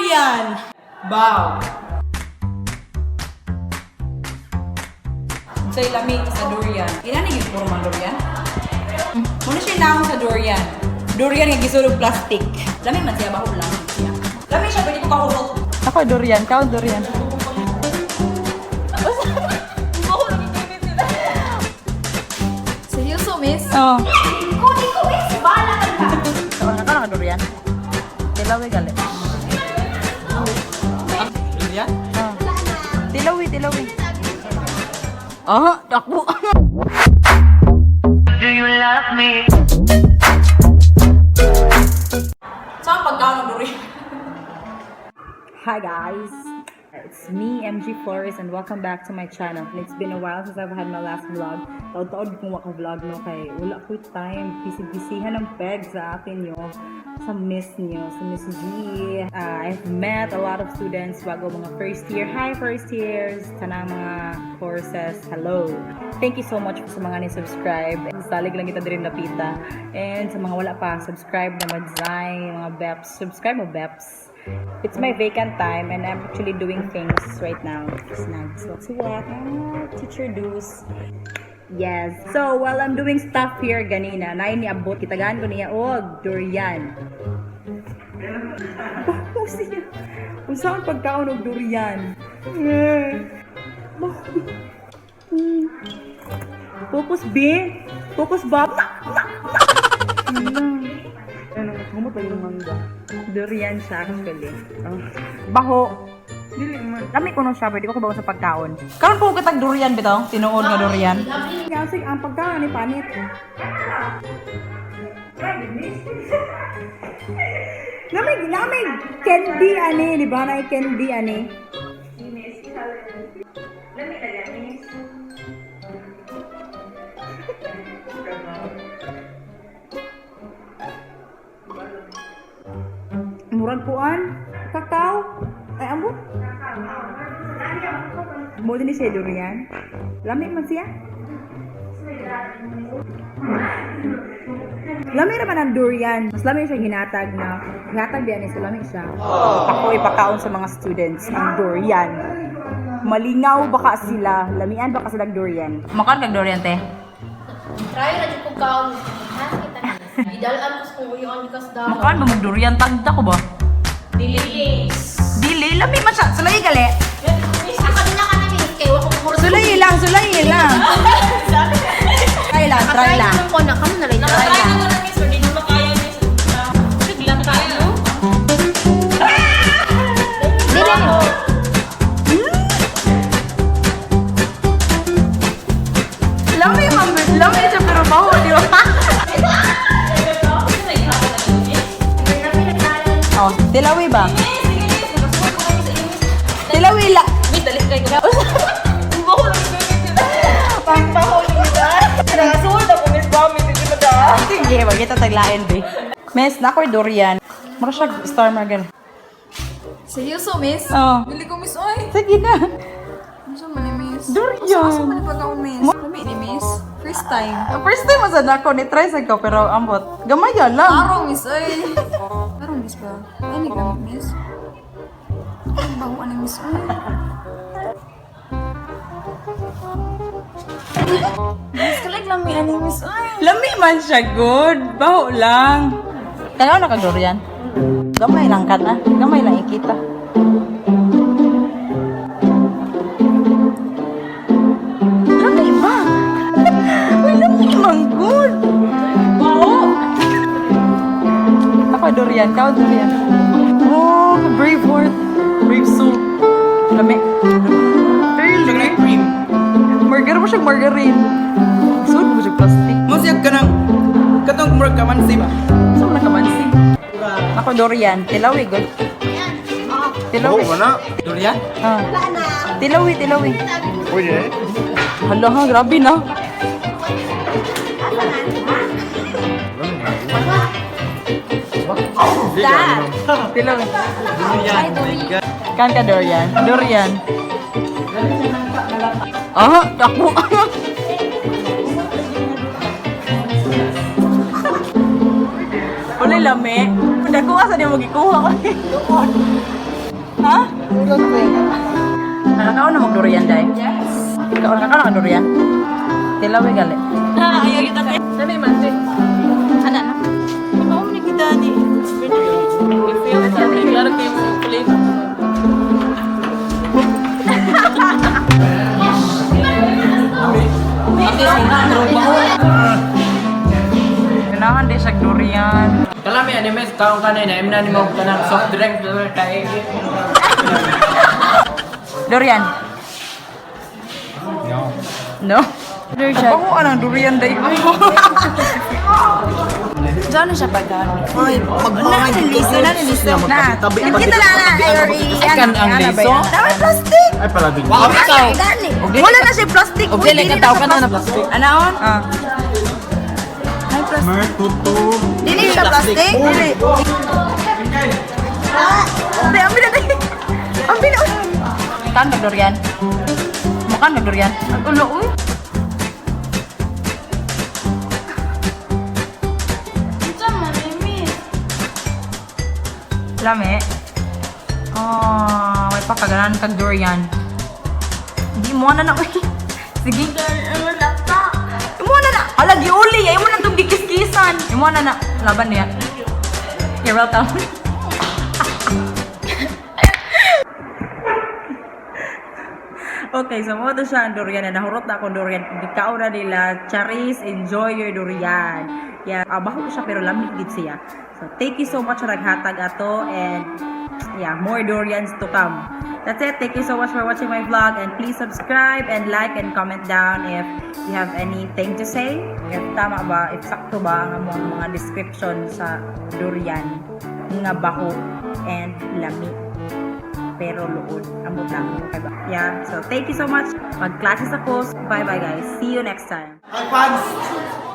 Durian! Bow! Sa'y lami sa durian. Ilan yung puro man durian? Muna siya naong sa durian. Durian nga gisulog plastic. Lami man siya, baho lang siya. Lami siya, pwede ko kahurot. Ako durian, kao durian. Seryoso, miss? Oh. Kunin ko, miss! Bahala ka na! So, ano ka na durian? Tilawi gali. Durian? Oh. Tilawi, tilawi. Ah, takbo. Do you love me? Saan pagkaon ng durian? Hi guys! It's me, MG Flores, and welcome back to my channel. And it's been a while since I've had my last vlog. Taod-taod kong waka-vlog no kay wala ko time. Busy-busyhan ang peg sa atin yo. Sa miss niyo, sa Miss G. I've met a lot of students bago mga first year. Hi first years! Tanang mga courses. Hello! Thank you so much sa mga ni-subscribe. Salig lang kita din napita. And sa mga wala pa, subscribe na madzay, mga beps. Subscribe mo, beps. It's my vacant time and I'm actually doing things right now. Nagsuwat-suwat, teacher dues. Yes. So, while I'm doing stuff here ganina, naay niabot, kitagaan ko niya og durian. Baho siya. Unsa ang pagkaon og durian? Eh. Baho. Focus B. Focus ba? Ano, humot lagi ng mangga. Durian siya actually. Baho. Dili man. Lami ko nung siya, pwede ko kubaon sa pagkaon. Karon po kitag durian bitaw, tinuod nga durian. Kasi ang pagkaon ni panit. Lamig, lamig. Candy ani, di ba? Na candy ani. Murag puan, kakao. Ay, ambot. Mo din siya durian. Lami man siya. Lami ra man ang durian. Mas lami siya hinatag na. Hinatag biya ni so lami siya. Ako ipakaon sa mga students ang durian. Malingaw baka sila. Lamian baka sila durian. Makan kag durian te. Try na dyan kong kaon. Ha? Kita na. Idalaan ko sa kung uyon because daw. Makan ba mag durian tagda ko ba? Dili. Dili lami man siya. Sulay gali. Miss, ako din na ka na, miss. Kay wa ko puro. Sulay lang, sulay lang. Try lang, try lang. Ko na kamo na lang. Try lang. Dili. Lami man, lami siya pero baho, di ba? Oh, tilawi ba? Tilawi la. Sige, wag kita taglain, be. Miss, na ako'y durian. Mura siya star morgan. Seryoso, miss? Oh. Dili ko, miss, oy. Sige na. Ano man ni miss? Durian. Asa man ni pagkaon, miss? Lami ni miss. First time. First time man sad ako ni try sad ko pero ambot. Gamay lang. Arong, miss, oy. Arong, miss ba? Ay, ni gamit, miss. Ay, baho ani, miss, oy. Miss, kalag lami ani, miss, oy. Lami man siya good. Baho lang. Kaya na ka durian. Gamay lang ka na. Gamay lang ikita. Lami ba? Uy, lami man good. Baho. Ako durian. Kau durian. Oh, brave heart. Brave soul. Lami. Chocolate cream. Margarine mo siya margarine. Sud mo siya plastic. Mo siya kanang katong murag kamansi ba? Saan mo nakamansi? Ako durian. Tilawi, good. Tilawi. na. Durian? Ah. Tilawi, tilawi. Pwede. Hala ha, grabe na. Tilawi. Durian. My God. Kan ka durian? Durian. Ah, takbo. Wala lami. Dako asa niya magikuha ko. Doon. Ha? Nakakaon na mag-durian, day? Yes. Ikaw, nakakaon na durian? Tilawi gali. Ayaw kita tayo. Dami man, te. Ana na. Ikaw mo kita ni. I-feel sa klaro kayo mo flavor. Kailangan di siya durian. Kalami ani miss, kaon ka na na ni mo kanang soft drink kay. Durian. No. No? Bango anang durian day. Diyan na siya pagkaan. Ay, magmangay Liso na, liso na. Tabi Kita na na. Ay kan ang liso. Dami plastic. Ay, palagi. Wow, ikaw. Dali. Wala na siya plastic. Og dili ka tao ka na plastic. Anaon? Ah. Ay, plastic. Merkuto. Dili siya plastic. Dili. Ah, Di, ambil na. Ambil na. Kan durian. Makan durian. Ang ulo uy. Lami. Oh, may pakaganan kag durian. Hindi mo na na uy. Sige. Imo na na. Ala giuli, ay mo na tong gikiskisan. Imo na na. Laban niya. You're welcome. Okay, so mo to siya ang durian na nahurot na akong durian. Gikaon na nila. Charis, enjoy your durian. Yeah, baho siya pero lamig gid siya. So thank you so much sa naghatag ato and yeah, more durians to come. That's it. Thank you so much for watching my vlog and please subscribe and like and comment down if you have anything to say. If tama ba, if sakto ba ang among mga description sa durian nga baho and lami pero luod. Amot lang. Okay ba? Yeah. So, thank you so much. Mag-classes ako. Bye-bye, guys. See you next time. Hi, fans!